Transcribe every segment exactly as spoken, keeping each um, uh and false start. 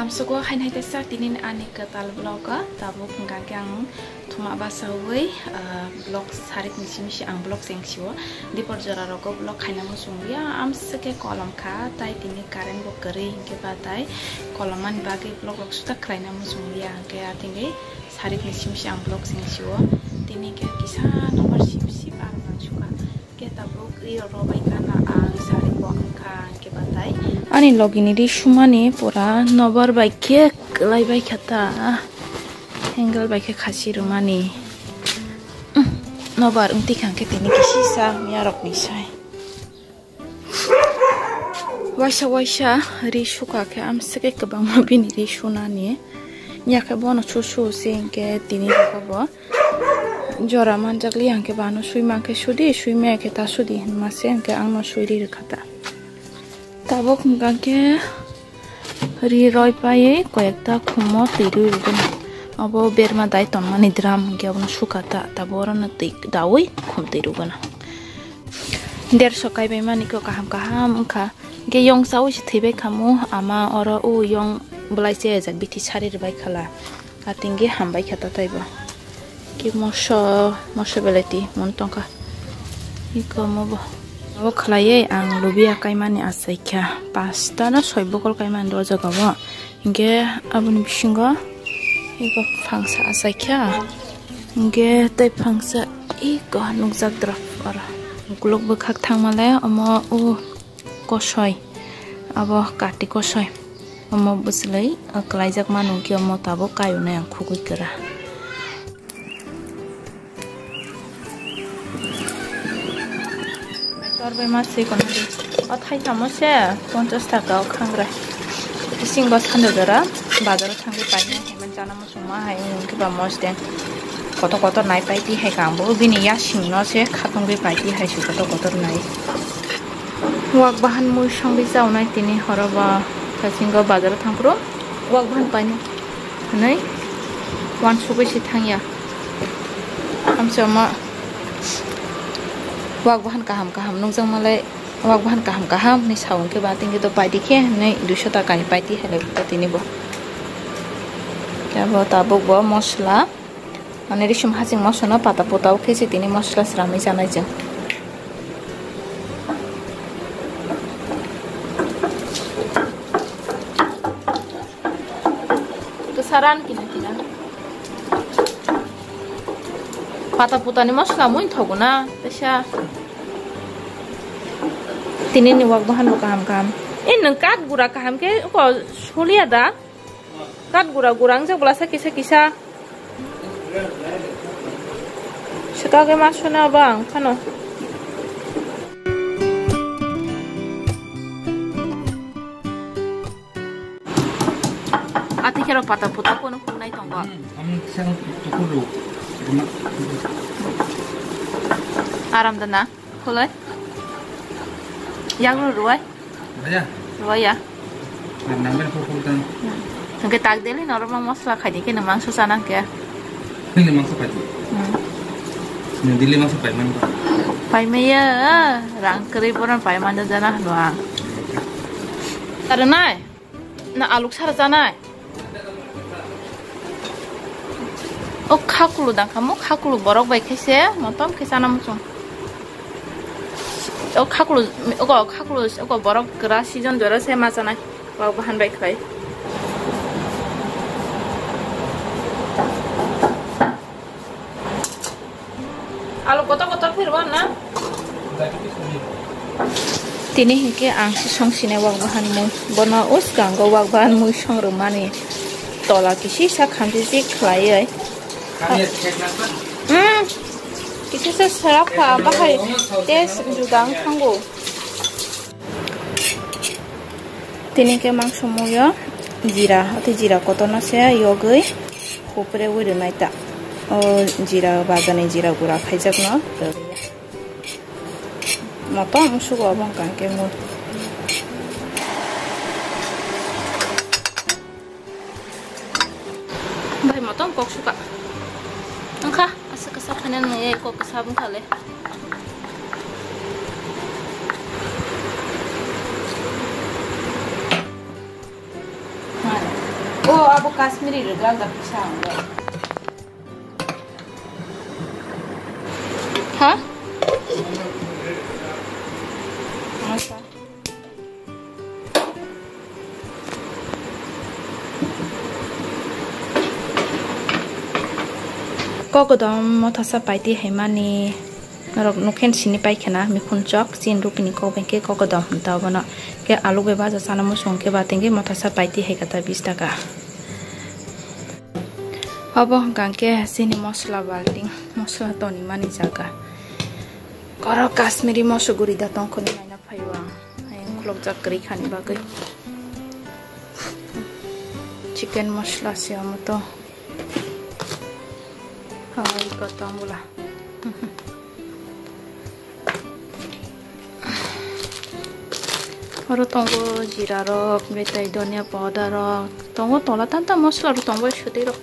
Sugo hainai teisa tinin ani kwtal vlog o tabuk hwnkha khe ang thuma basawi, ah, vlog sarik misi misi ang vlog cheng sio. Dipor jora rogo vlog khaina muchung ya, amswk khe kolom kha, tai tini current bo kwrwi hinkhe ba tai kolom ani bagwi vlog rok suda khlaina muchung ya, hinkhe atingwi sarik misi misi ang vlog cheng sio. Tini khe kisa nobar sip sip ang nang sukha. Khe tabuk ri oro bai gana ang sari bo wngkha, hwnkhe batai. Ani logi ni ri sumani pura nobar bai khe kwlai bai kha ta. Angle bai khe khasi rwmani. Uhm, nobar wng tikha hwnkhe tini kisisa miya rok ni sai. Waisa waisa ri suka khe amswk khe kwbangma bini ri sunani. Yakhe bono su su se hwnkhe tini rwkha bo. Jora manjak li hwnkhe bano sui mankhe sudi, sui maya khe ta sudi hinma se hwnkhe angno sui ri rwkha ta. Tabuk hwnkha khe ri roi paiwi koyekta khummo twi rwi rwgwno. Obo berma dai tonmani drum hwnkhe abono sukha ta, tabuk orono twi daui khum twi rwgwno. Derso kaibai mani khe kaham kaham wngkha. Hwnkhe yong chaui se thwibai khamu ama oro o yong bwlai se ejak bithi sari rwbai khala. Atingwi hambai kha ta taibo. Ki moso, moso belai twi mun tongkha. Iko mobo. Abo khlaiwi ang lubiya kaimani achaikha. Pasta na soi bokol kaimani do jagao. Hingke aboni bisingo iko phangsa achaikha. Hingke tei phangsa iko nukjak drop oro. Ukuluk bwkhak thangmale omo o kosoi. Abo kati kosoi. Omo bwchwlwi, o kwlaijak manu hwnkhe omo tabuk kayunai ang khugui kwra. Torbai ma se kono di. O thaithamo se ponchas taka o khangra. Bisingo sando dora bazaro thangwi paina haiman chana muchungma hai wngkhe ba mosde. Kotor kotor nai paiti hai kangbo bini yasingno se khatungwi paiti hai se kotor kotor nai. Wak bahan mui songwi chaunai tini horo ba thasingo bazaro thangphuru wak bahan painai hwnwi wansugwi se thangya. Amchama wak bahan kaham kaham nukjakmalai, wak bahan kaham kaham hinwi sa hwnkhe ba tingkhe to paidi khe hinwi duiso takani paidi hai lai tini bo. Tei bo tabuk bo mosla, mane, risum haching mosla no pata pota o khe se tini mosla sramwi chanai chwng. Kwsa ran kina kina. Pata putani mosla mui thogo na, teisa. Tini ni wak bahan bo kaham kaham. E nwng kat gura kaham khe uko soliya da? Kat gura gura ang jak bwlasa kisa kisa. Swkagwi ma suna ba ang phano. Ati khe rok pata puta kono phungnai tongo. Hmm, amni kisa tukur rw. Aram da na? Khulai. Yang rw ruwai. Rwaya? Rwaya. Ar nangmani phuru phuru tang. Hmm. Hwnkhe tak deli norok mosla khaidi khe no mangso chana hwnkhe. Nini mangso khaidi? Hmm. Nini dili mangso paimani ba? Paimaya, rang kwrwi bono paimani jana hwnwi ang. Karanai? Na aluk sara janai? O khakulu dang kamo, khakulu borok bai khe se motom khe chana muchung. O khakulu, o khakulu, o borok kwra season jora se ma chanai. Wak bahan bai khlai. Alu kotor kotor phirbo na? Tini hinkhe ang se song sinai wak bahan mui. Bono uskango wak bahan mui song rwmani tola kisi sak khamjijik khlaiwi. Hmm. Kisa se sera pha bahai tei juda wng thango. Tini khe mangso muyo jira, tei jira kotorno se yogwi hupre wi rwnai ta. O jira, bazani jira gura khaijakno. Motom sugo obo wngkha khe mui. Bai motom kok suka. Wngkha, asa kasa phane nung e kok kasa bwngkha le. Abo Kashmiri rwgwlda pisa ang. Ha? Masa. Kokodom mothasa paiti haimani norok nukhen sini paikhana mikhun chok chin rupini kok bengke kokodom hinta obono. Ke alu bai baja chana muchung ke ba tengke mothasa paiti hai kata bis taka. Obo hwnkha khe chini mosla balting, mosla tonimani jaga. Oro Kashmiri moso guri da tongkhorni naina phaio ang. Ayang khulokjak kwrwi khani bagwi. Chicken mosla se omo to. Hai kotom bwla. Oro tongo jira rok, betai dhania powder rok. Tongo tola tanta mosla rok tongo sotwi rok.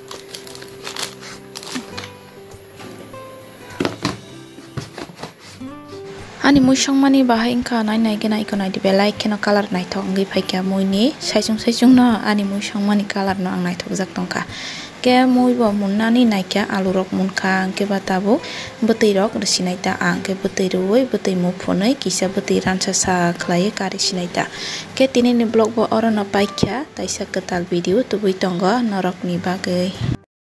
Ani mui songmani bahai wngkha nai nai khe nai khe nai di belai kheno colour naithok wngwi phaikha muini saichung saichung no ani mui songmani colour no ang naithokjak tongkha. Khe mui bo munnani naikha, alu rok munkha, hwnkhe ba tabuk bwtwi rok rwsinai ta, ang khe bwtwi rwui bwtwi mu phunui kisa bwtwi ransa sa khlaiwi kari sinai ta. Khe tini ni vlog bo oro no paikha, taisa kwtal video tubui tongo norok ni bagwi.